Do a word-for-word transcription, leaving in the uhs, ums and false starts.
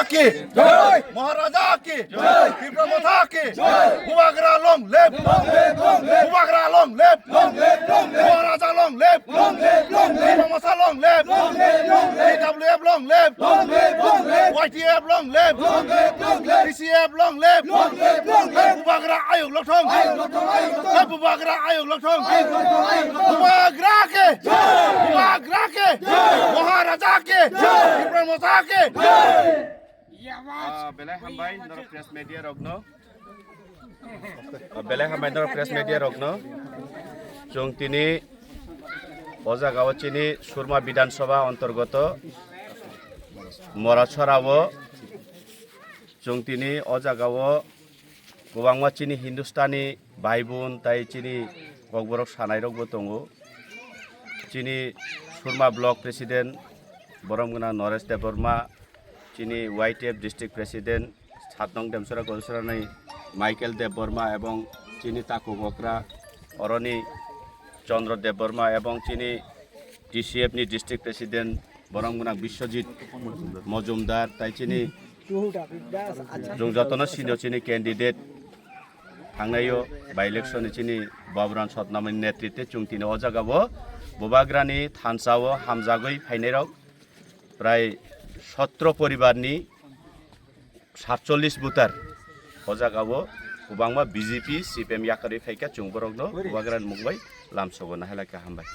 Ki jai, Maharaja ki jai, Tipra Motha ki jai, Bubagra long live, long live, long live, Bubagra long live, long live, long live, Maharaja long live, long live, long live, Tipra Motha long live, long live, long live, T W F long live, long live, long live, Y T F long live, long live, long live, T C F long live, long live, long live, Bubagra ayuk lokthong, ayuk lokthong, ayuk lokthong, Bubagra ayuk lokthong, ayuk lokthong, ayuk lokthong, Bubagra ki jai, Bubagra ki jai, Maharaja ki jai, Tipra Motha ki jai. Ah, belai hambai norok press media rokno. Ah, belai hambai norok press media rokno. Chwng tini o jaga o chini Surma Bidhan Sabha antargoto Morachora o chwng tini o jaga o kwbangma chini Hindustani bhai bun tai chini kokborok sanai rok bo tongo. Chini Surma block president borom gwnang Noresh Debbarma, chini Y T F district president satnong Demsora Golusora ni Michael Debbarma ebong chini takuk okra oroni Chandra Debbarma ebong chini T C F ni district president borom gwnang Biswajit Mojumdar tai chini chwng jotono senior chini candidate thangnaio by election ni chini Baburan Satnamani netritwe chwng tini o jaga o Bubagrani thansa o hamjagwi phainai rok prai sotro poribar ni satchollish voter o jaga o kwbangma B J P, C P M yakarwi phaikha chwng borokno Bubagrani mungbai lamsogo nahalaka hambai.